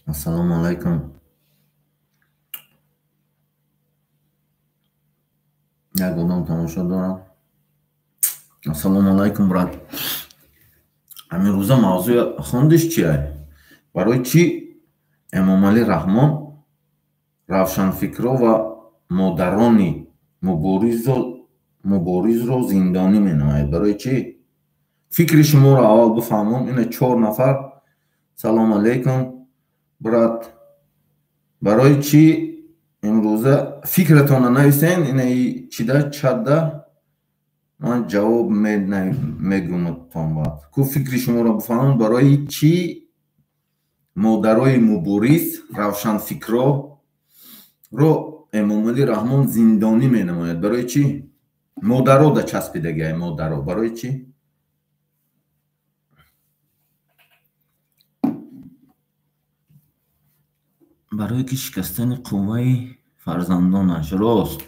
Ассалому алайкум. Як одам тамошо дорам. Ассалому алайкум, брат. Ҳамин рӯза мавзӯи хондиш чия? Барои чӣ Эмомалӣ Раҳмон равшанфикро ва модарони муборизро зиндонӣ менамояд? Барои чӣ? Фикри шуморо аввал бифаҳмам. Ина 4 нафар. Салом алайкум, брат. Барои чӣ имрӯза фикратонро нависен? Ина чида чатда ман ҷавоб мегӯмтон баъд. Ку фикри шуморо бифаҳмам, барои чӣ модарои мубориз равшанфикроро Эмомалӣ Раҳмон зиндонӣ менамояд? Барои чӣ? Модаро да часпидагиай, модаро. Барои чӣ? Барое ки шикастани қувваи фарзандонаш. Рост.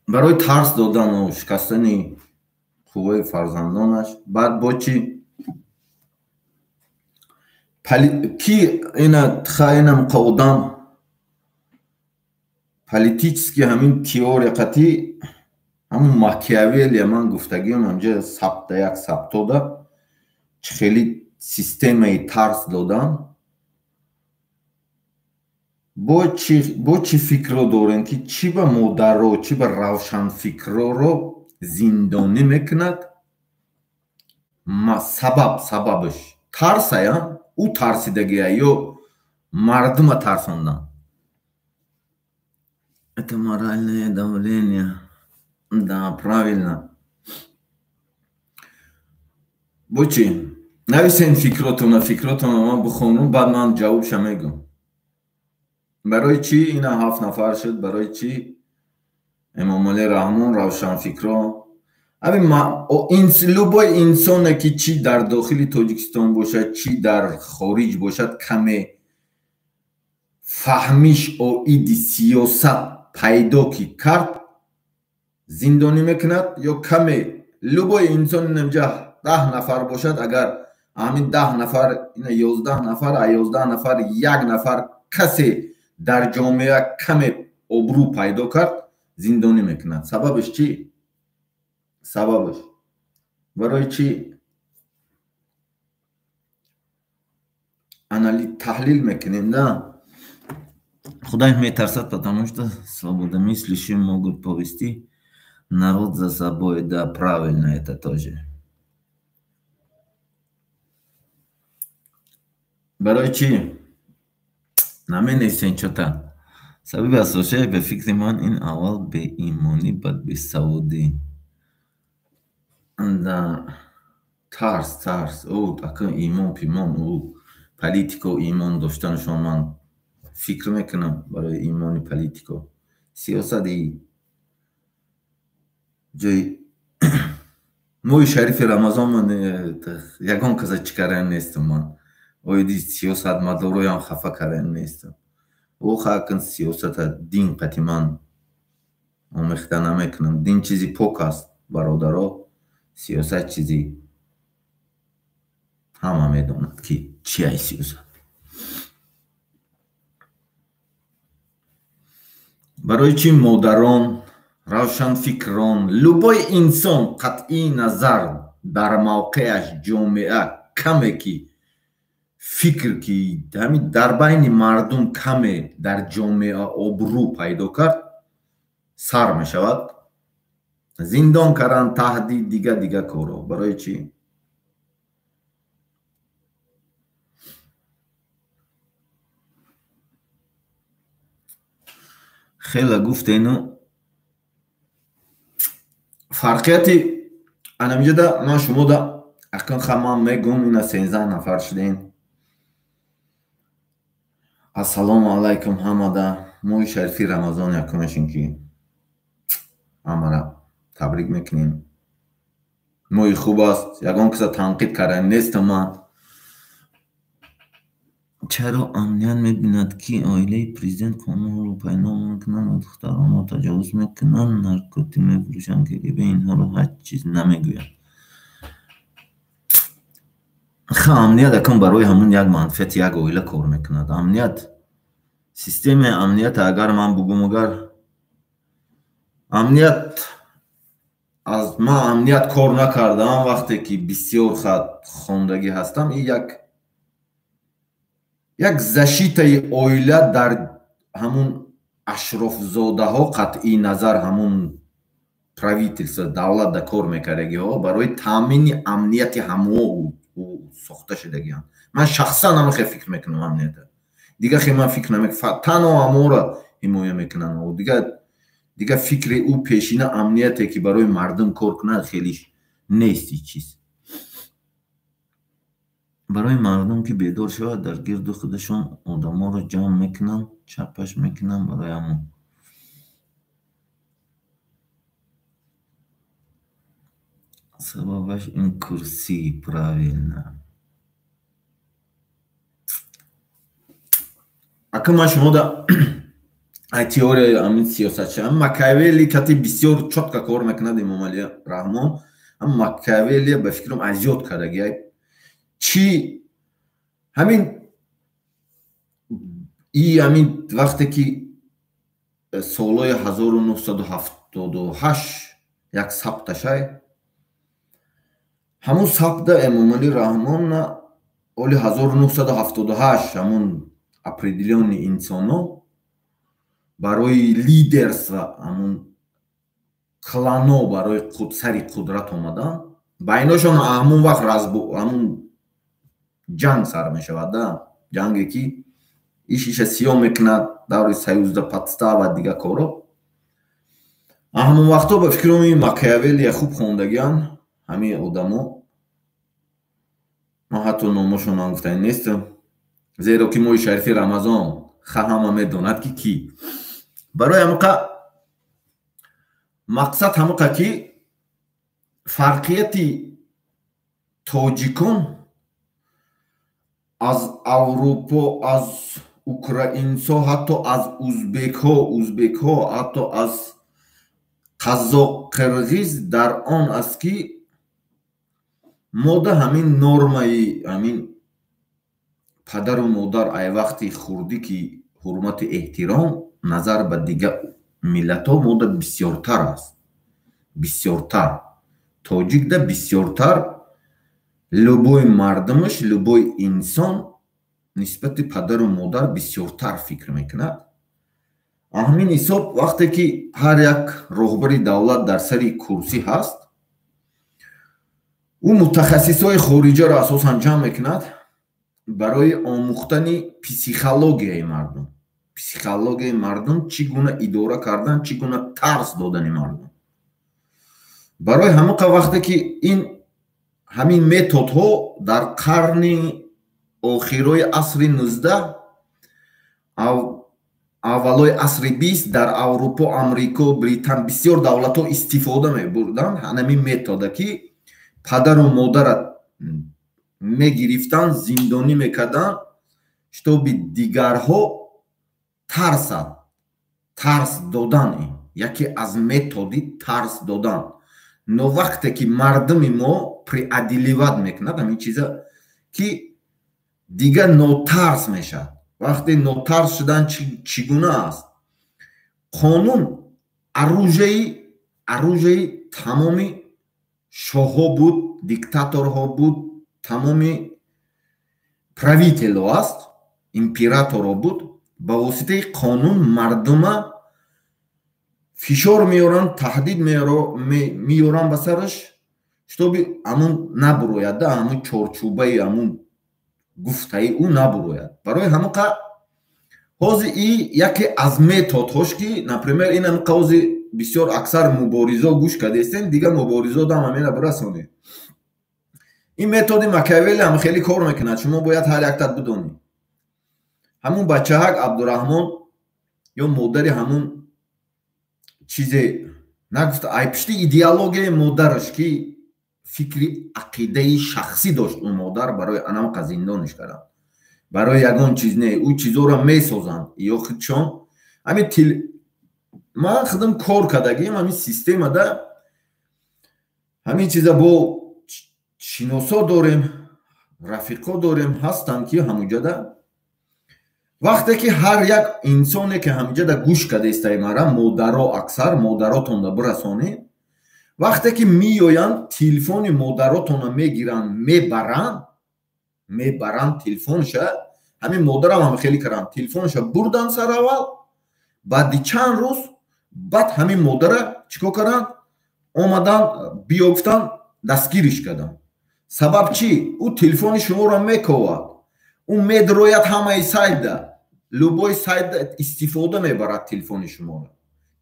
Барои тарс додану шикастани қувваи фарзандонаш. Баъд бо чӣ? Ки ина тха ина одам политически ҳамин теория қатӣ ҳамун Макиавелли ман гуфтагиам ҳамҷа сабта як сабтода чӣ хели системаи тарс додан. Бо чӣ фикрро дорем ки чӣ ба модарро, чӣ ба равшанфикрро зиндонӣ мекунад? Сабабаш тарсая? Ӯ тарсидагия ё мардума тарсондан? Это моральное давление. Да, правильно. Бо чӣ? Нависен фикротона, фикротона ман бихонам, баъд ман ҷавобша мегӯм. Барои чӣ ина 7 нафар шуд? Барои чӣ Эмомалӣ Раҳмон равшанфикро? Любой инсоне ки чӣ дар дохили Тоҷикистон бошад, чӣ дар хориҷ бошад, каме фаҳмиш оиди сиёсат пайдо ки кард, зиндонӣ мекунад. Ё каме любой инсон инҷа 10 нафар бошад, агар ҳамин 10 нафар, ина 11 нафар, а 11 нафар як нафар касе дар ҷомеа каме обрӯ пайдо кард, зиндонӣ мекунад. Сабабаш чӣ? Сабабаш барои чӣ? Анализ таҳлил мекунем, да? Худо метарсад, потому что свободомыслящие могут повести народ за собой. Да, правильно, это тоже. Барои чӣ? Наменависен чота. Сабаби асосияш ба фикри ман ин аввал беимонӣ, баъд бесаводӣ. Да, тарс, тарс. Ӯ акн имон пимон, ӯ политико имон доштанашон ман фикр мекунам барои имони политико. Сиёсати ҷои моҳи шарифи Рамазон ман ягон каса чӣ кардан нестам ман. Оиди сиёсатмадороям хафа кардан нестам. Ӯ хакн сиёсата дин қати ман омехта намекунам. Дин чизи пок аст, бародаро. Сиёсат чизи ҳама медонад ки чи ай сиёсат. Барои чӣ модарон, равшанфикрон, любой инсон қатъи назар дар мавқеаш ҷомеа каме ки фикр ки ҳамин дар байни мардум каме дар ҷомеа обрӯ пайдо кард, сар мешавад зиндон кардан, таҳдид, дига дига корҳо. Барои чӣ? Хела гуфтену фарқияти анамиҷода ман шумода акн ха ман мегӯм, ина 13 нафар шудем. Ассалому алайкум ҳамада. Моҳи шарифи Рамазон якумашин ки ҳамара табрик мекунем. Моҳи хуб аст, ягон каса танқид кардан нестам ман. Чаро амният мебинад, ки оилаи президент қонунро паймол мекунанд ва духтаронро таҷовуз мекунанд, наркотик мефурӯшанд, КГБ инҳоро ҳеҷ чиз намегӯяд? Амният акун барои ҳамун як манфиати як оила кор мекунад. Амният, системаи амният, агар ман бугум, агар амният аз ман амният кор накардаам, вақте ки бисёр хат хондагӣ ҳастам, ин як защитаи оила дар ҳамун ашрофзодаҳо, қатъи назар ҳамун правительство, давлат да кор мекардагиҳо, барои таъмини амнияти ҳамоҳо сохта шудагианд. Ман шахсан ҳама хел фикр мекунам амнията. Дигар хел ман фикр намекунам. Танҳо ҳаморо ҳимоя мекунанд. Дигар фикри ӯ пешина амнияте ки барои мардум кор кунад, хелиш нест ҳеҷ чиз. Барои мардум ки бедор шавад, дар гирду худашон одаморо ҷамъ мекунанд, чапаш мекунанд барои ҳамон. Сабабаш ин курсӣ, правильно. Акун ман шумода ай теорияи ҳамин сиёсатша, Макиавелли кати бисёр чётко кор мекунад Эмомалӣ Раҳмон. Макиавелли ба фикрам азёд кардаги. Чӣ ҳамин и ҳамин вақте ки солҳои 1978 як сабташай, ҳамун сабтда Эмомалӣ Раҳмон оли 1978 ҳамун определённый инсоно барои лидерство, ҳамун клано барои сари қудрат омадан, байношон ҳамун вақт ҳамун ҷанг сар мешавад, да, ҷанге ки иш иша сиёҳ мекунад, даври союзда подстава, дигар коро. Ҳамун вақто ба фикрам ин Макиавеллия хуб хондагиан ҳамин одамо. Ман ҳатто номошонам гуфтани нестам, зеро ки моҳи шарифи Рамазон ха ҳама медонад ки кӣ. Барои ҳамақа мақсад ҳамақа ки фарқияти тоҷикон аз Аврупо, аз украинсо, ҳатто аз узбекҳо, ҳатто аз қазоқ, қирғиз дар он аст ки мода ҳамин нормаи ҳамин падару модар ай вақти хурдӣ ки ҳурмату эҳтиром назар ба дигар миллатҳо мода бисёртар аст. Бисёртар. Тоҷикда бисёртар любой мардумаш, любой инсон нисбати падару модар бисёртар фикр мекунад. Ҳамин ҳисоб вақте ки ҳар як роҳбари давлат дар сари курсӣ ҳаст, ӯ мутахассисҳои хориҷаро асосан ҷамъ мекунад барои омӯхтани психологияи мардум. Психологияи мардум, чӣ гуна идора кардан, чӣ гуна тарс додани мардум. Барои ҳамақа вақте ки ин ҳамин методҳо дар қарни охирои асри 19, аввалои асри 20 дар Аврупо, Амрико, Британ бисёр давлатҳо истифода мебурданд. Ҳамин метода ки падару модарат мегирифтанд, зиндонӣ мекарданд, шитоби дигарҳо тарсад. Тарс додан ин яке аз методи тарс додан. Но вақте ки мардуми мо преодолевать мекунад ҳамин чиза, ки дигар нотарс мешавад. Вақте нотарс шудан чӣ гуна аст? Қонун оружияи тамоми шоҳҳо буд, диктаторҳо буд, тамоми правителҳо аст, императорҳо буд. Ба воситаи қонун мардума фишор меоранд, таҳдид меоранд ба сараш, шитоби ҳамун набурояд, да ҳамун чорчӯбаи ҳамун гуфтаи ӯ набурояд. Барои ҳамақа ҳозир и яке аз методҳош ки, например, ин ҳамақа ҳозир бисёр аксар муборизо гӯш кардестем, дигар муборизо дам ҳамина бирасонед. Ин методи Макиавелли ҳам хеле кор мекунад, шумо бояд ҳар яктат бидонед. Ҳамун бачаҳак Абдураҳмон ё модари ҳамун чизе нагуфта, ай пишти идеологияи модараш ки фикри ақидаи шахсӣ дошт ӯ модар, барои анамқа зиндониш карданд. Барои ягон чиз не, ӯ чизоро месозанд ё худшон. Ҳамин ман худам кор кардагиам ҳамин системада, ҳамин чиза бо шиносо дорем. Рафиқо дорем, ҳастанд, ки ҳамуҷада вақте ки ҳар як инсоне, ки ҳамиҷада гӯш кадаистай, мара модаро, аксар модаротонда бирасонед. Вақте ки меоянд, телефони модаротонро мегиранд, мебаранд телефонша. Ҳамин модарам ҳам хеле карданд, телефонша бурданд сараввал. Баъди чанд рӯз баъд ҳамин модара чӣ кор карданд? Омаданд, биё гуфтанд, дастгириш карданд. Сабаб чӣ? Ӯ телефони шуморо мековад, ӯ медрояд ҳамаи сайтда, любой сайтда истифода мебарад телефони шуморо,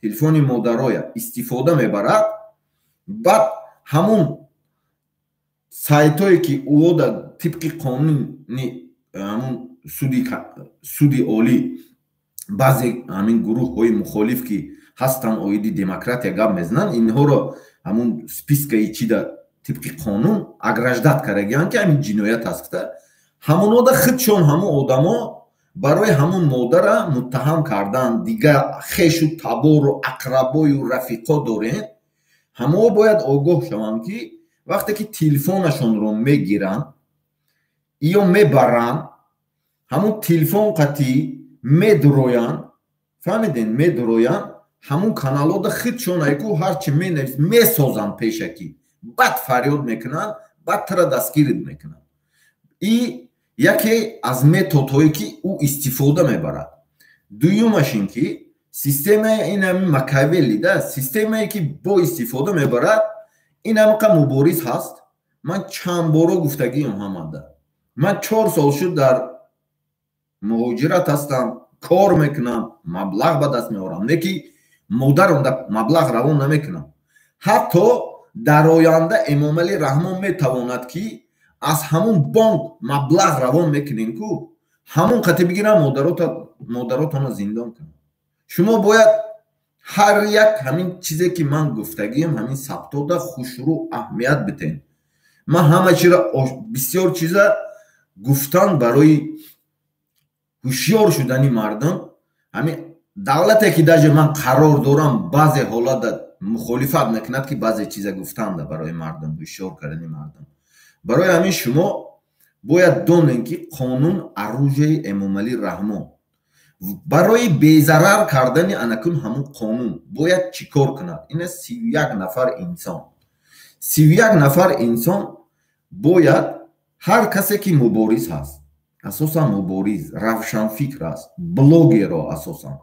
телефони модароя истифода мебарад. Баъд ҳамун сайтое, ки ӯода тибқи қонуни ҳамун суди олӣ, баъзе ҳамин гурӯҳҳои мухолиф, ки ҳастанд, оиди демократия гап мезананд, инҳоро ҳамун списка и чида тибқи қонун ограждать кардагианд, ки ҳамин ҷиноят аст гуфта, ҳамонода худшон ҳамун одамо барои ҳамун модара муттаҳам карданд. Дигар хешу табору ақрабою рафиқо дорем, ҳамао бояд огоҳ шаванд, ки вақте ки телефонашонро мегиранд ё мебаранд, ҳамун телефон қатӣ медуроянд. Фаҳмидем? Медуроянд ҳамун каналода, худшон айку ҳарчи менавис, месозанд пешакӣ, баъд фарёд мекунанд, баъд тара дастгирит мекунанд. И яке аз методҳое, ки ӯ истифода мебарад. Дуюмаш ин ки системаи ин ҳами Макиавелли да, системае, ки бо истифода мебарад, ин ҳамақа мубориз ҳаст. Ман чанд боро гуфтагиам ҳамада: ман 4 сол шуд дар муҳоҷират ҳастам, кор мекунам, маблағ ба даст меорам, не ки модарам маблағ равон намекунам. Ҳатто дар оянда Эмомалӣ Раҳмон метавонад, ки аз ҳамун бонк маблағ равон мекунем ку, ҳамун қати бигирам, модаротонро зиндон кунам. Шумо бояд ҳар як ҳамин чизе, ки ман гуфтагиам, ҳамин сабтода хушрӯ аҳамият битен. Ман ҳама чиро, бисёр чиза гуфтан барои ҳушёр шудани мардум. Ҳамин давлате, ки даже ман қарор дорам, баъзе ҳолата мухолифат мекунад, ки баъзе чиза гуфтанда барои мардум, ҳушёр кардани мардум. Барои ҳамин шумо бояд донем, ки қонун оружие и Эмомалӣ Раҳмон. Барои безарар кардани анакун ҳамун қонун бояд чӣ кор кунад? Ина 31 нафар инсон, 31 нафар инсон бояд, ҳар касе, ки мубориз ҳаст, асосан мубориз, равшанфикр аст, блогеро,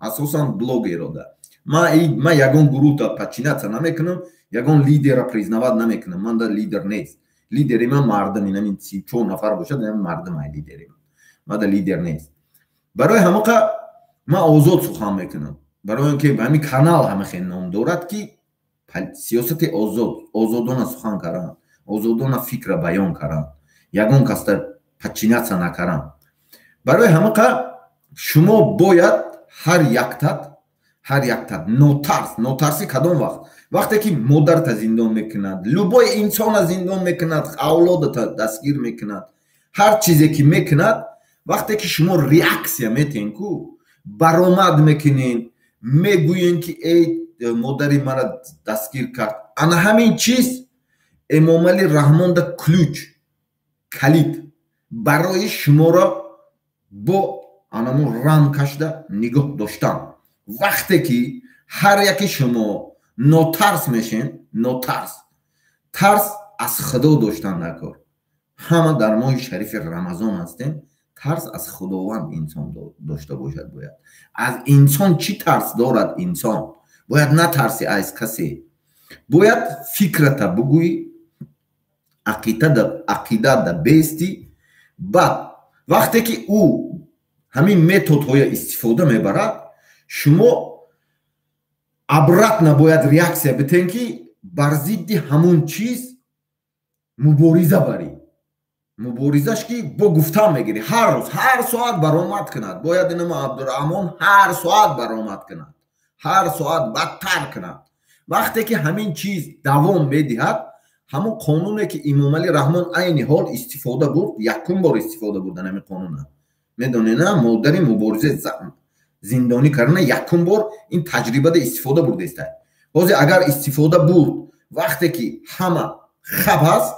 асосан блогеро да. Ман ягон гурӯҳта подчиняться намекунам, ягон лидера признавать намекунам. Ман да лидер нест. Лидери ман мардум, инамин 34 нафар бошад, инамин мардум ай лидери ман. Ман да лидер нест. Барои ҳамақа ман озод сухан мекунам, барои он ки ҳамин канал ҳама хел ном дорад, ки сиёсати озод, озодона сухан кардан, озодона фикра баён кардан, ягон каста подчиняться накардан. Барои ҳамақа шумо бояд ҳар яктат нотарс. Нотарсӣ кадом вақт? Вақте ки модарта зиндон мекунад, любой инсона зиндон мекунад, авлодата дастгир мекунад, ҳар чизе ки мекунад, вақте ки шумо реаксия метиҳен ку, баромад мекунен, мегӯен, ки эй, модари мара дастгир кард, ана ҳамин чиз Эмомалӣ Раҳмонда ключ, калид барои шуморо бо анамун рамкашда нигоҳ доштан. Вақте ки ҳар яки шумо нотарс мешен, нотарс, тарс аз Худо доштан накор. Ҳама дар моҳи шарифи Рамазон ҳастем. Тарс аз Худованд инсон дошта бошад бояд. Аз инсон чӣ тарс дорад? Инсон бояд натарси аз касе, бояд фикрата бугӯӣ, ақидада бестӣ. Баъд вақте ки ӯ ҳамин методҳоя истифода мебарад, шумо обратно бояд реаксия битен, ки бар зидди ҳамун чиз мубориза барӣ. Муборизаш ки бо гуфтан мегирӣ, ҳар рӯз, ҳар соат баромад кунад бояд. Инама Абдураҳмон ҳар соат баромад кунад, ҳар соат бадтар кунад. Вақте ки ҳамин чиз давом медиҳад, ҳамун қонуне, ки Имомалӣ Раҳмон айни ҳол истифода бурд, якум бор истифода бурдан ҳамин қонуна, медонена, модари мубориза зиндонӣ кардана, якум бор ин таҷрибада истифода бурдаиста. Ҳозир агар истифода бурд, вақте ки ҳама хаб ҳаст.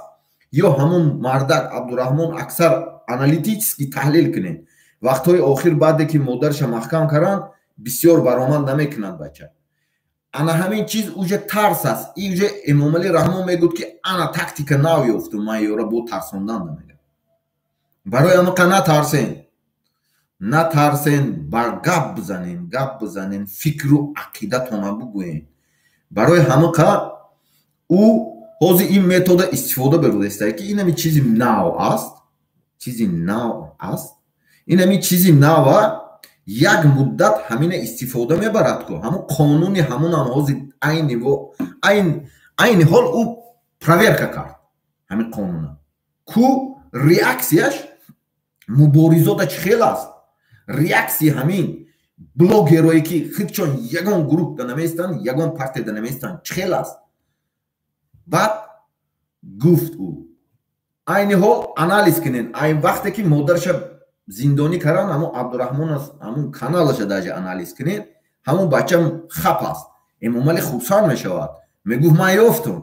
Ё ҳамун мардак Абдураҳмон аксар аналитически таҳлил кунед. Вақтҳои охир, баъде ки модарша маҳкам карданд, бисёр баромад намекунад бача. Ана ҳамин чиз уже тарс аст. И уже Эмомалӣ Раҳмон мегӯд, ки ана тактика нав ёфтум, ман ёра бо тарсондан намегӯям. Барои амақа натарсен, натарсен, бар гап бизанен, гап бизанен, фикру ақидатона бугӯен. Барои ҳамақа ӯ ҳозир ин метода истифода бурдааста, ки инами чизи нав аст, чизи нав аст. Инами чизи нава як муддат ҳамина истифода мебарад ку, ҳамун қонуни ҳамунам ҳозир айни ҳол ӯ проверка кард ҳамин қонуна ку, реаксияш муборизота чӣ хел аст, реаксияи ҳамин блогерое, ки худшон ягон гурӯҳда намеистанд, ягон партияда намеистанд, чӣ хел аст. Баъд гуфт, ӯ айни ҳол анализ кунед, айн вақте ки модарша зиндонӣ карданд, ҳамун Абдураҳмон аст, ҳамун каналаша даже анализ кунед, ҳамун бача хап аст. Эмомалӣ хурсанд мешавад, мегуфт: «Ман ёфтум,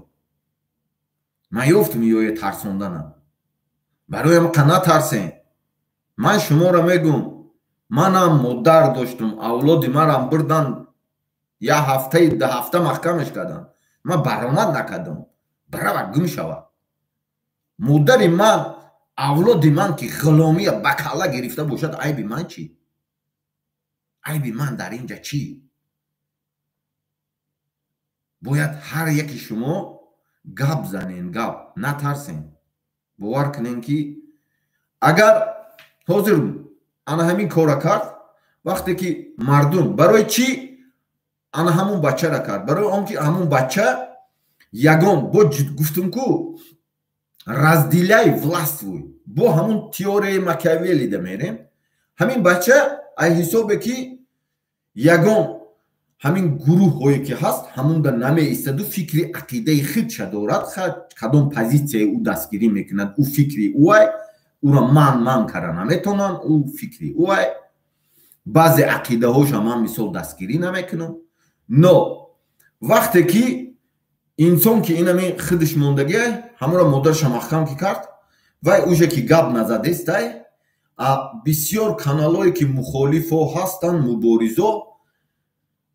ман ёфтум ёе тарсонданам». Барои амақа натарсен. Ман шуморо мегӯм, манам модар доштум, авлоди марам бурдан, як ҳафтаи 2 ҳафта маҳкамаш карданд, ман баромад накардам, барава гум шавад. Модари ман, авлоди ман, ки ғуломия ба калла гирифта бошад, айби ман чӣ? Айби ман дар ин ҷа чӣ? Бояд ҳар яки шумо гап занен, гап, натарсен. Бовар кунен, ки агар ҳозир ана ҳамин кора кард, вақте ки мардум, барои чӣ ана ҳамун бачара кард? Барои он ки ҳамун бача ягон, бо гуфтум ку, разделяй, властвуй, бо ҳамун теорияи Макиавеллида мерем. Ҳамин бача ай ҳисобе ки ягон ҳамин гурӯҳҳое ки ҳаст, ҳамунда намеистаду фикри ақидаи худша дорад. Кадом позитсияи ӯ дастгирӣ мекунад, ӯ фикри ӯай, ӯро ман кара наметонам, ӯ фикри ӯай. Баъзе ақидаҳоша ман мисол дастгирӣ намекунам, но вақте ки инсон ки инами худаш мондагиай, ҳамуро модарша маҳкам ки кард, вай уже ки гап назадестай, а бисёр каналое ки мухолифо ҳастанд, муборизо,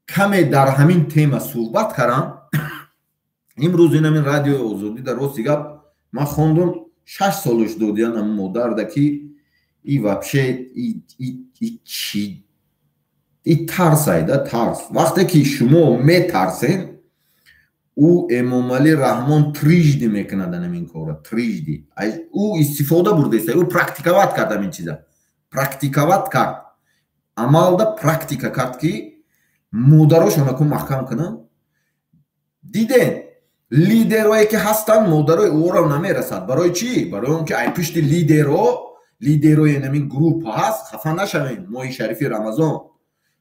каме дар ҳамин тема суҳбат кардам. Имрӯз инамин Радиои Озодӣ, дар рости гап, ман хондум, 6 солаш додиян ам модарда, ки и вообще и чи, и тарсайда, тарс. Вақте ки шумо метарсен, ӯ Эмомалӣ Раҳмон трижды мекунад ҳамин кора, трижды. Ӯ истифода бурдеста, ӯ практиковать кард, ҳамин чиза практиковать кард, амалда практика кард, ки модарошона ку маҳкам кунанд. Диден, лидерое ки ҳастанд, модарои ӯро намерасад. Барои чӣ? Барои он ки ай пишти лидеро, лидерои намин группа ҳаст. Хафа нашавем, моҳи шарифи Рамазон,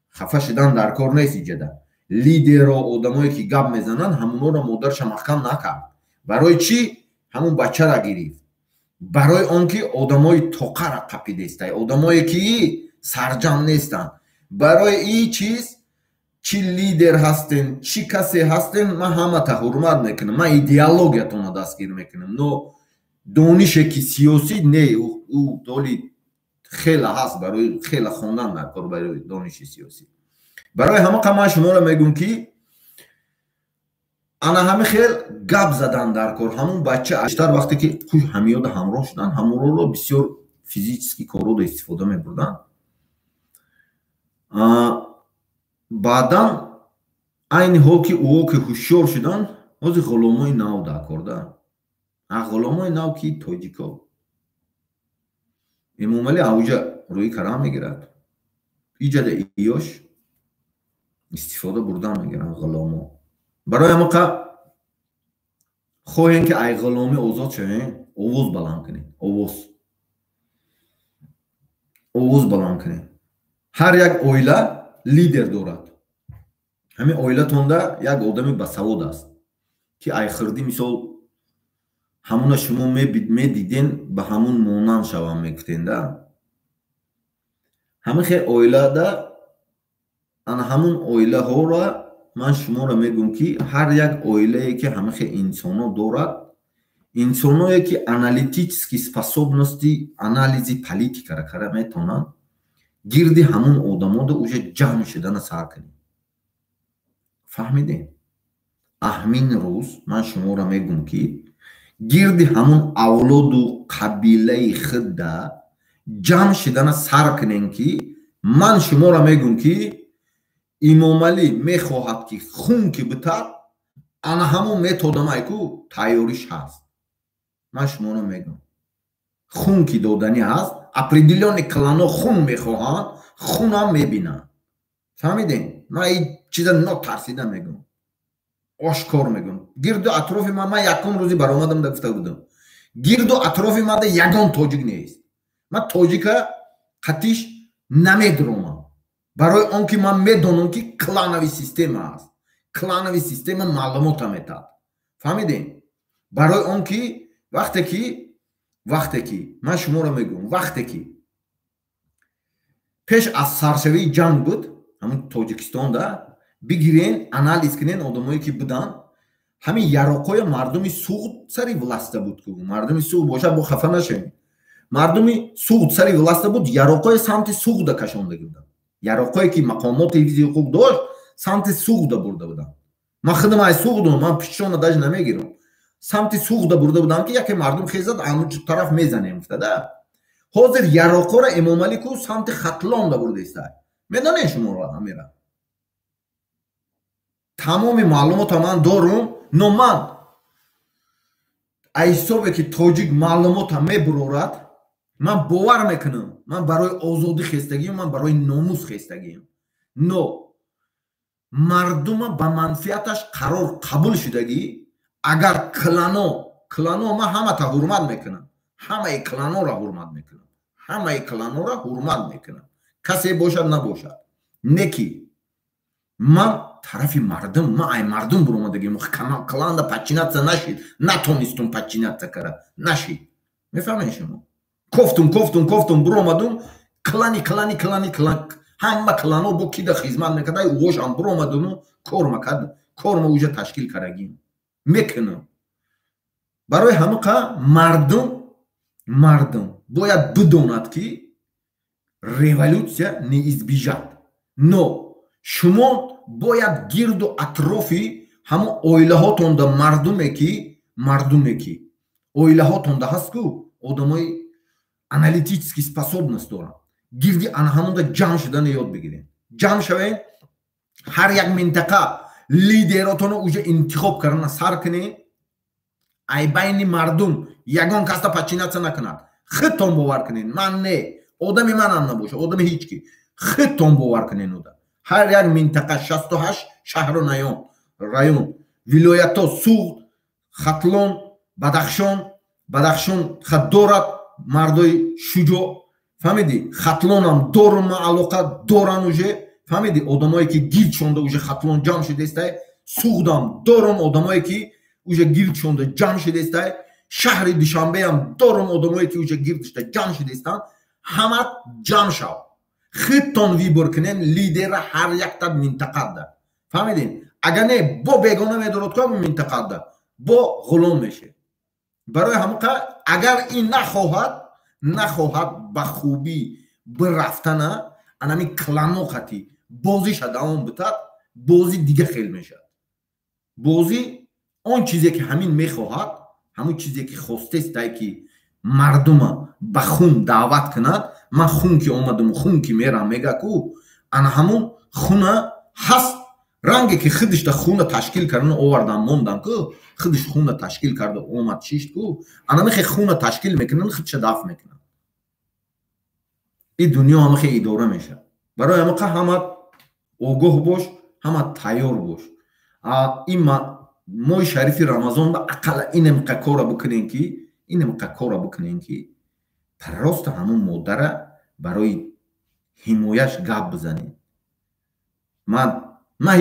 хафа шудан дар кор нест. Иҷада лидеро, одамое ки гап мезананд, ҳамонҳоро модарша маҳкам накард. Барои чӣ ҳамун бачара гирифт? Барои он ки одамои тоқара қапидестай, одамое ки сарҷам нестанд. Барои ин чиз, чӣ лидер ҳастем, чӣ касе ҳастем, ман ҳамата ҳурмат мекунам, ман идеологиятонро дастгир мекунам, но донише ки сиёсӣ не, ӯ доли хела ҳаст, барои хела хондан дар кор, барои дониши сиёсӣ. Барои ҳамақа ман шуморо мегӯм, ки ана ҳами хел гап задан дар кор. Ҳамун бача бештар вақте ки ҳамиёда ҳамроҳ шудан, ҳамонро бисёр физически кородо истифода мебурданд. Баъдан айни ҳол ки ӯо ки ҳушёр шуданд, ҳозир ғуломои нав дар корда. Ғуломои нав ки тоҷико, Эмомалӣ авҷа рӯи карам мегирад, иҷада иёш истифода бурдан мегиранд ғуломо. Барои ҳамақа хоҳем, ки ай ғуломӣ озод шавем, овоз баланд кунем, овоз, овоз баланд кунем. Ҳар як оила лидер дорад. Ҳамин оилатонда як одами басавод аст, ки ай хирдӣ мисол ҳамуна шумо медиден, ба ҳамун монанд шавам мегуфтенда. Ҳамин хел оилада, ана ҳамун оилаҳоро ман шуморо мегӯм, ки ҳар як оилае ки ҳамин хел инсонҳо дорад. Инсоное ки аналитический способности, анализи политикара кара метавонанд, гирди ҳамун одамода уже ҷамъ шудана сар кунед. Фаҳмидем? Аҳмин рӯз ман шуморо мегӯм, ки гирди ҳамун авлоду қабилаи худда ҷамъ шудана сар кунем, ки ман шуморо мегӯм, ки Имомалӣ мехоҳад, ки хун ки битад, ана ҳамун методамай ку тайёриш ҳаст. Ман шуморо мегӯм, хун ки доданӣ ҳаст, определённый клано хун мехоҳанд, хунам мебинанд. Фаҳмидем? Ман ин чиза нотарсида мегӯм, ошкор мегӯм. Гирду атрофи ман, ман якум рӯзи баромадам да гуфта будам, гирду атрофи манда ягон тоҷик нест. Ман тоҷика қатиш намедуромам, барои он ки ман медонам, ки клановый система аст. Клановый система маълумота метад. Фаҳмидем? Барои он ки вақте ки ман шуморо мегӯям, вақте ки пеш аз саршавии ҷанг буд, ҳамун Тоҷикистонда бигирен, анализ кунен, одамое ки буданд, ҳамин яроқҳои мардуми Суғд сари власта буд ку. Мардуми Суғд бошад, бо хафа нашавем. Мардуми Суғд сари власта буд, яроқҳои самти Суғда кашондаги буданд. Яроқҳое ки мақомоти ҳифзи ҳуқуқ дошт, самти Суғда бурда буданд. Ман худам ай Суғдум, ман пишона даже намегирам. Самти Суғда бурда будам, ки яке мардум хезад, ан тараф мезанем гуфтада. Ҳозир яроқҳоро Эмомалӣ ку самти Хатлонда бурда истад. Медонед шуморо, амира, тамоми маълумота ман дорум. Но ман ҳисобе ки тоҷик маълумота мебурорад, ман бовар мекунам. Ман барои озодӣ хестагиам, ман барои номус хестагиам. Но мардума ба манфиаташ қарор қабул шудагӣ. Агар клано, ман ҳамата ҳурмат мекунам, ҳамаи кланора ҳурмат мекунам, ҳамаи кланора ҳурмат мекунам, касе бошад, набошад, не ки ман тарафи мардум, ман ай мардум буромадагим. Кланда подчиняться нашид, натонистум подчиняться кара нашид. Мефаҳмед шумо? Кофтум, кофтум, кофтум, буромадум. Клани, клани, клани, клан, ҳама клано бо кида хизмат мекарда, уғошам буромадуму корма кард, корма уже ташкил карагим, мекунам. Барои ҳамақа мардум бояд бидонад, ки революция не избежать. Но шумо бояд гирду атрофи ҳамон оилаҳотонда мардуме ки оилаҳотонда ҳаст ку, одамои аналитический способность доранд, гирди ана ҳамонда ҷамъ шудана ёд бигирем. Ҷамъ шавем, ҳар як минтақа лидеротонро уже интихоб кардана сар кунем. Ай байни мардум ягон каста подчиняться накунад. Худтон бовар кунед, ман не, одами манам набошад, одами ҳеҷ ки, худтон бовар кунед. Уда ҳар як минтақа, 68 шаҳру район, вилоятҳо, Суғд, Хатлон, Бадахшон. Бадахшон дорад мардои шуҷоъ, фаҳмидӣ? Хатлонам дорум, ма алоқа доран уже, фаҳмидӣ? Одамое ки гирд шонда уже Хатлон ҷамъ шудестай. Суғдам дорум одамое ки уже гирд шонда ҷамъ шудестай. Шаҳри Душанбеам дорум одамое ки уже гирдшда ҷамъ шудестанд. Ҳама ҷамъ шав, худтон выбор кунем лидера ҳар якта минтақада. Фаҳмидем? Агар не, бо бегона медорад ку минтақада, бо ғулом меше. Барои ҳамоқа агар ин нахоҳад ба хубӣ бирафтана, анами клано қати бозиша давом битад, бозӣ дига хел мешавад. Бозӣ он чизе ки ҳамин мехоҳад, ҳамон чизе ки хостестай, ки мардума ба хун даъват кунад. Ман хун ки омадаму хун ки мерам, мега ку, ана ҳамун хуна ҳаст. Ранге ки худишда хуна ташкил кардан овардан мондан ку, худиш хуна ташкил карда омад, шишт ку, ана мехе хуна ташкил мекунан, худша даф мекунан. И дунё ҳамахе идора мешавад. Барои ҳамақа ҳама огоҳ бош, ҳама тайёр бош. Ин моҳи шарифи Рамазон ба ақалла инамқа кора бикунем, ки инамқа кора бикунем, ки просто ҳамун модара барои ҳимояш гап бизанем. Ман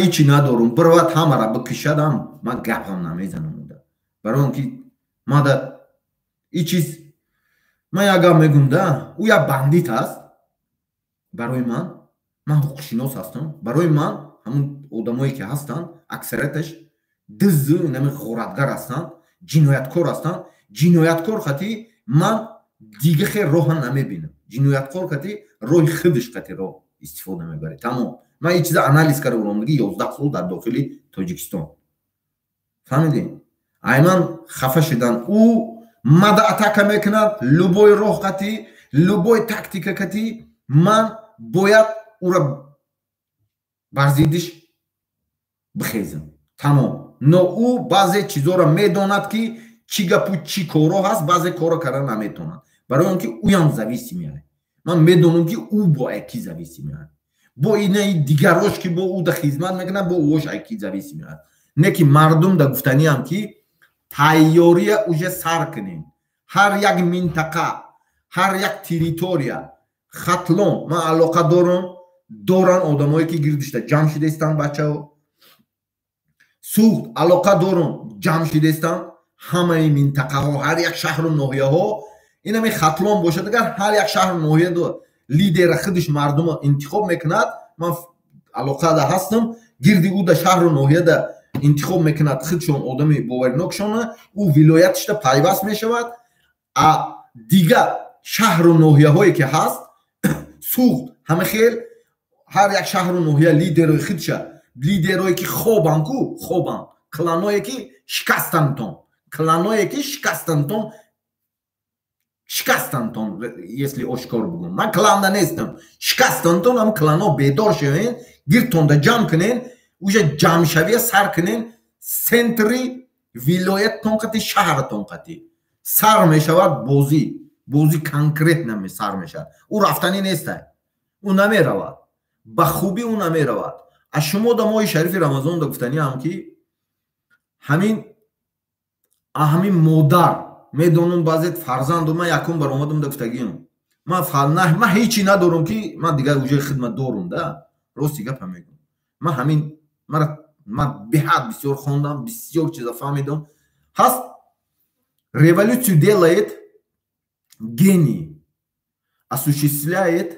ҳичи надорум, бировад ҳамара бикишадам, ман гапам намезанам. Барои он ки мада и чиз, ман як гап мегӯм да, ӯ як бандит аст барои ман. Ман ҳуқуқшинос ҳастам. Барои ман ҳамун одамое ки ҳастанд, аксарияташ дизу нами ғоратгар ҳастанд, ҷинояткор ҳастанд. Ҷинояткор қати ман дига хел роҳа намебинам. Ҷинояткор қати роҳи худаш қати роҳ истифода мебарад. Тамом. Ман ин чиза анализ карда будам диги 11 сол дар дохили Тоҷикистон. Фаҳмидем? Айман хафа шудан. Ӯ мада атака мекунад, любой роҳ қати, любой тактика қати ман бояд ӯра бар зиддиш бихезам. Тамом. Но ӯ баъзе чизоро медонад, ки чӣ гапу чӣ коро ҳаст, баъзе корро карда наметавонад. Барои он ки ӯям зависимый. Ман медонам, ки ӯ бо яки зависимый. Бо инаи дигарош, ки бо ӯ да хизмат мекунад, бо ӯош яки зависимый. Не ки мардум да гуфтаниам, ки тайёрия уже сар кунем. Ҳар як минтақа, ҳар як территория, Хатлон ман алоқа дорам, доран одамое, ки гирдишта ҷамъ шидаистанд бачаҳо. Суғд алоқа дорам, ҷамъ шидаистанд ҳамаи минтақаҳо, ҳар як шаҳру ноҳияҳо. Инами Хатлон бошад, агар ҳар як шаҳру ноҳия лидера худаш мардумо интихоб мекунад, ман алоқада ҳастам, гирди ӯ да шаҳру ноҳияда интихоб мекунад худшон одами боваринокшона, ӯ вилоятишда пайваст мешавад. А дигар шаҳру ноҳияҳое ки ҳаст, Суғд ҳама хел, ҳар як шаҳру ноҳия лидерои худша, лидерое ки хобанд ку хобанд, кланое ки шикастантон, кланое ки шикастантон, шикастантон, если ошкор бугум, ман кланда нестам, шикастантон, ам клано бедор шавен, гирдтонда ҷамъ кунен, уже ҷамъшавия сар кунен, центри вилояттон қати, шаҳратон қати сар мешавад бозӣ, бозӣ конкретно сар мешавад. Ӯ рафтанӣ нестай, ӯ намеравад, ба хубӣ ӯ намеравад. Аз шумо да моҳи шарифи Рамазон да гуфтаниам, ки ҳамин модар медонам, баъзе фарзанду ман якум баромадам да гуфтагиам, ман ҳечи надорам, ки ман дигар уже хидмат дорум да, рости гапа мегӯм. Ман ҳамин мара ман беҳад бисёр хондам, бисёр чиза фаҳмидам. Ҳаст революцию делает гений, осуществляет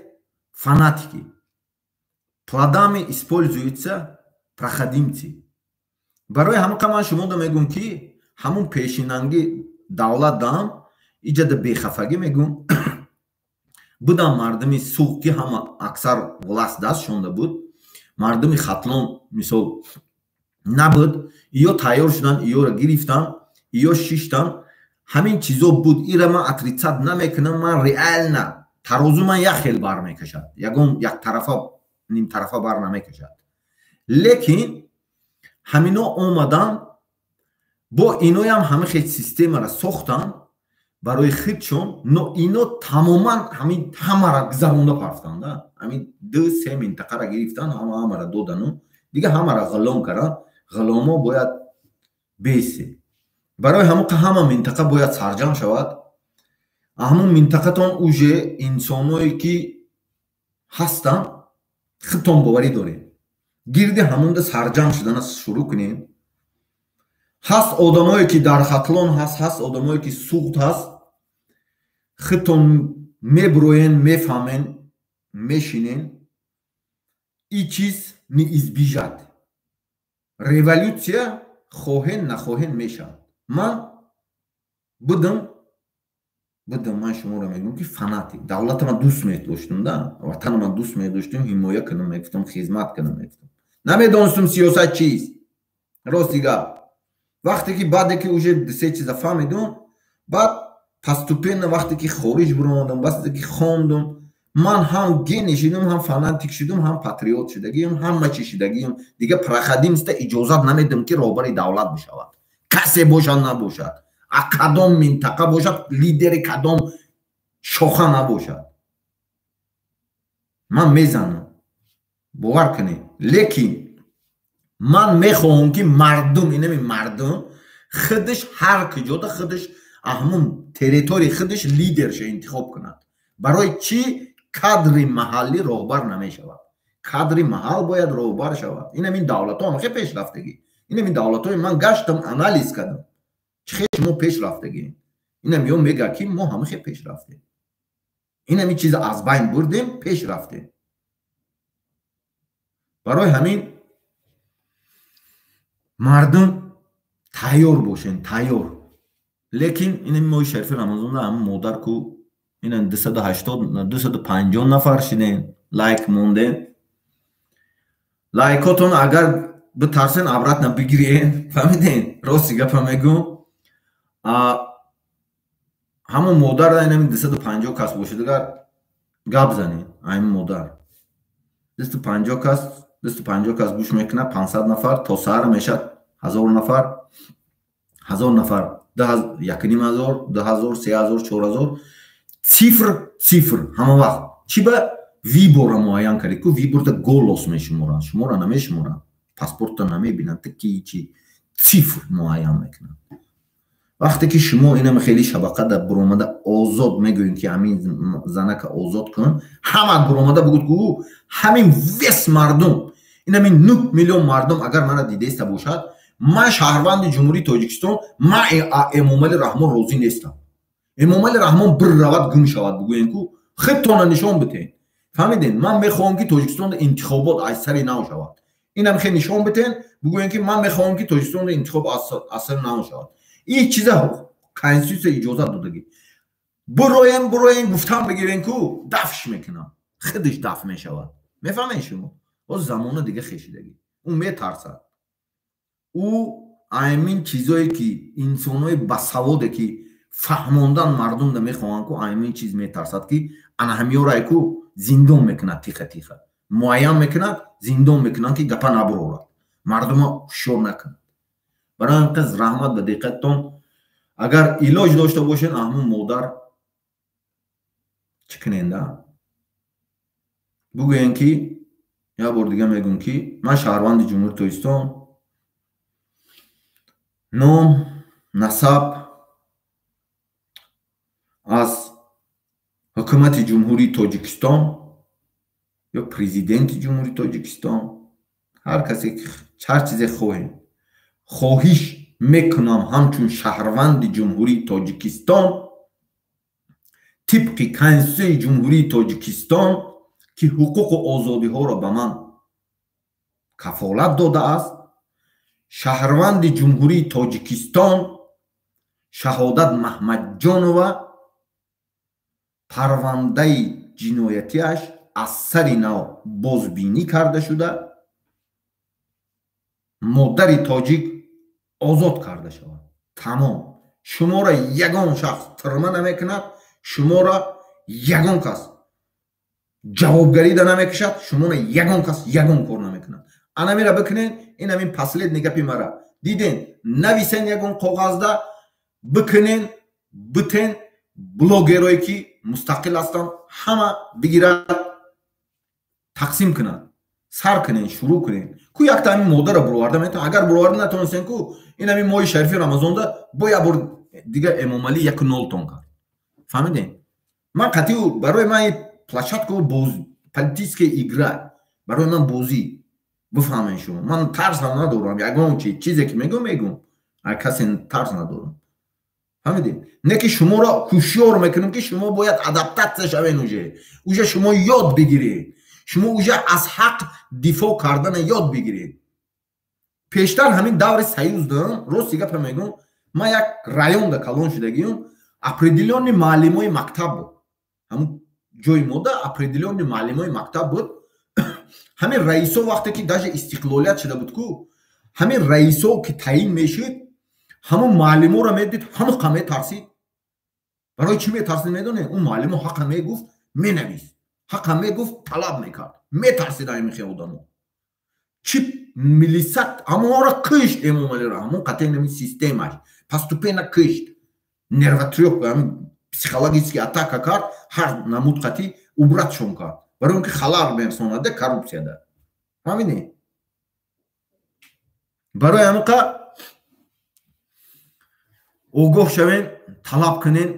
фанатики, плодами используются проходимцы. Барои ҳамақа ман шумода мегӯм, ки ҳамун пешинанги давлат дам иҷада бехафагӣ мегӯм, будам мардуми Суғд, ки ҳама аксар власть дастшонда буд, мардуми Хатлон мисол набуд, иё тайёр шуданд, иёро гирифтанд, иё шиштанд. Ҳамин чизо буд, ира ман отрицать намекунам. Ман реально тарозу ман як хел бар мекашад, ягон яктарафа, нимтарафа бар намекашад. Лекин ҳамино омаданд, бо иноям ҳама хел системаро сохтанд барои худшон, но ино тамоман ҳамин ҳамара гузаронда пафтанд, ҳамин ду се минтақара гирифтанд, ҳама ҳамара додану дига ҳамара ғулом карданд. Ғуломо бояд бесе. Барои ҳамоқа ҳама минтақа бояд сарҷамъ шавад. Ҳамун минтақатон уже инсоное ки ҳастанд, худтон боварӣ доред, гирди ҳамунда сарҷамъ шудана шурӯъ кунем. Ҳаст одамое ки дар Хатлон ҳаст, ҳаст одамое ки Суғд ҳаст, худтон мебуроен, мефаҳмен, мешинен. И чиз не избежать, революция хоҳен нахоҳен мешавад. Ман будам, ман шуморо мегӯям, ки фанатик, давлата ман дӯст медоштум да, ватана ман дӯст медоштум, ҳимоя кунам мегуфтам, хизмат кунам мегуфтам. Намедонистум сиёсат чист, рости гап. Вақте ки баъде ки уже се чиза фаҳмидум, баъд постепенно, вақте ки хориҷ биромадам, вақте ки хондум, ман ҳам гений шудум, ҳам фанатик шудум, ҳам патриот шудагиам, ҳама чӣ шудагиам. Дига проходимец та иҷозат намедам, ки роҳбари давлат бишавад. Касе бошад, набошад, а кадом минтақа бошад, лидери кадом шоха набошад, ман мезанам, бовар кунед. Лекин ман мехоҳам, ки мардум, инами мардум худаш ҳар куҷода худаш ҳамун территорияи худаш лидерша интихоб кунад. Барои чӣ кадри маҳаллӣ роҳбар намешавад? Кадри маҳал бояд роҳбар шавад. Инамин давлатҳо ҳама хел пешрафтагӣ, инамин давлатҳои ман гаштам, анализ кардам, чӣ хел шумо пеш рафтагӣ. Инам ё мега, ки мо ҳама хел пеш рафтем, инами чиза аз байн бурдем, пеш рафтем. Барои ҳамин мардум тайёр бошен, тайёр. Лекин ин моҳи шарифи Рамазонда ҳамин модар ку ина 280, 250 нафар шиден, лайк монден. Лайкотон агар битарсен, обратно бигирен, фаҳмиден? Рости гапа мегӯм, ҳамон модар инами 250 кас бошад, агар гап занем, ҳамин модар 250 кас, 250 кас гӯш мекунад, 500 нафар, то саҳар мешад 1000 нафар, 1000 нафар, 1500, 2000, 3000, 4000. Цифр, цифр ҳама вақт чӣ ба выбора муайян кардед ку, выборда голос мешуморанд, шуморо намешуморанд, паспортта намебинанд, та ки чи цифр муайян мекунанд. Вақте ки шумо инам хеле шабақада буромада озод мегӯем, ки ҳамин занака озод кун, ҳамат буромада бугӯд ку, ҳамин вес мардум, инамин 9 миллион мардум агар мана дидаиста бошад, ман шаҳрванди Ҷумҳурии Тоҷикистон, ман Эмомали Раҳмон розӣ нестам, Эмомали Раҳмон бир равад, гум шавад, бугӯем ку, худтона нишон битен, фаҳмиден? Ман мехоҳам, ки Тоҷикистонда интихобот аз сари нав шавад. Инам хел нишон битен, бугӯем, ки ман мехоҳам, ки Тоҷикистонда интихоб аз сари нав шавад. Ин чиза конститутсия иҷозат додагӣ. Буроем, буроем, гуфтан бигирен ку, дафш мекунам, худаш даф мешавад. Мефаҳмед шумо? Оз замона дига хешидагӣ, ӯ метарсад, ӯ аймин чизое ки инсонҳои басаводе ки фаҳмондан мардумда мехоҳанд ку, аймин чиз метарсад, ки ана ҳамёрай ку зиндон мекунад, тиха тиха муайян мекунад, зиндон мекунанд, ки гапа набурорад, мардума ҳушёр накунад. Барои ҳамин қиз раҳмат ба диққаттон. Агар илоҷ дошта бошед, ҳамун модар чӣ куненда, бугӯен, ки як бор дига мегӯм, ки ман шаҳрванди Ҷумҳурии Тоҷикистон, ном, насаб, аз ҳукумати Ҷумҳурии Тоҷикистон ё президенти Ҷумҳурии Тоҷикистон, ҳар касе, ҳар чизе хоҳем, хоҳиш мекунам, ҳамчун шаҳрванди Ҷумҳурии Тоҷикистон, тибқи Конститутсияи Ҷумҳурии Тоҷикистон, ки ҳуқуқу озодиҳоро ба ман кафолат додааст, шаҳрванди Ҷумҳурии Тоҷикистон Шаҳодат Маҳмадҷонова парвандаи ҷиноятиаш аз сари нав бозбинӣ карда шуда, модари тоҷик озод карда шавад. Тамом. Шуморо ягон шахс тирма намекунад, шуморо ягон кас ҷавобгарида намекушад, шуморо ягон кас ягон кор намекунад. Анамира бикунен. Ин ҳамин последний гапи мара диден, нависен ягон коғазда, бикунен, битен. Блогерое ки мустақил ҳастанд, ҳама бигирад, тақсим кунад, сар кунен, шурӯъ кунен ку. Якта ҳамин модара буроварда метавон, агар буроварда натавонистен ку, ин ҳамин моҳи шарифи Рамазонда бо як бор дига Эмомалӣ яку нолтон кард, фаҳмидем? Ман қатъи барои ман площадку боз, политическая игра барои ман бозӣ, бифаҳмед шумо. Ман тарсам надорам ягон чи, чизе ки мегӯм, мегӯм, касе тарс надорам, фаҳмидед? Не ки шуморо ҳушёр мекунем, ки шумо бояд адаптатсия шавен, уже шумо ёд бигиред, шумо уже аз ҳақ дифоъ кардана ёд бигиред. Пештар ҳамин даври союз дам, рости гапа мегӯм, ман як районда калон шудагиюм, определённый маълимои мактаб буд, ҳамун ҷои мода определённый маълимои мактаб буд. Ҳамин раисо, вақте ки даже истиқлолият шуда буд ку, ҳамин раисо ки таъин мешуд, ҳамун маълиморо медид, ҳамақа метарсид. Барои чӣ метарсид, медонед? Он маълимо ҳақа мегуфт, менавист, ҳақа мегуфт, талаб мекард, метарсид ҳамин хел одамо. Чӣ милисат ҳамонро кишт, Эмомалиро ҳамон қатъи ҳамин системаш постепенно кишт, нервотрёпка, ҳамин психологический атака кард, ҳар намуд қатъи убратшон кард, барои он ки халал мерасонада коррупсияда, фаҳмидед? Барои ҳаминқа огоҳ шавем, талаб кунем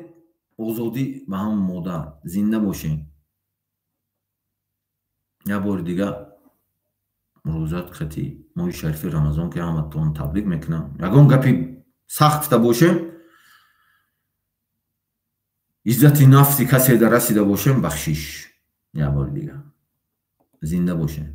озодӣ ба ҳамон модар. Зинда бошем. Як бори дига рӯзат қати моҳи шарифи Рамазон ки ҳаматон табрик мекунам. Ягон гапи сахт гуфта бошем, иззати нафси касе да расида бошем, бахшиш. Як бори дига зинда бошем.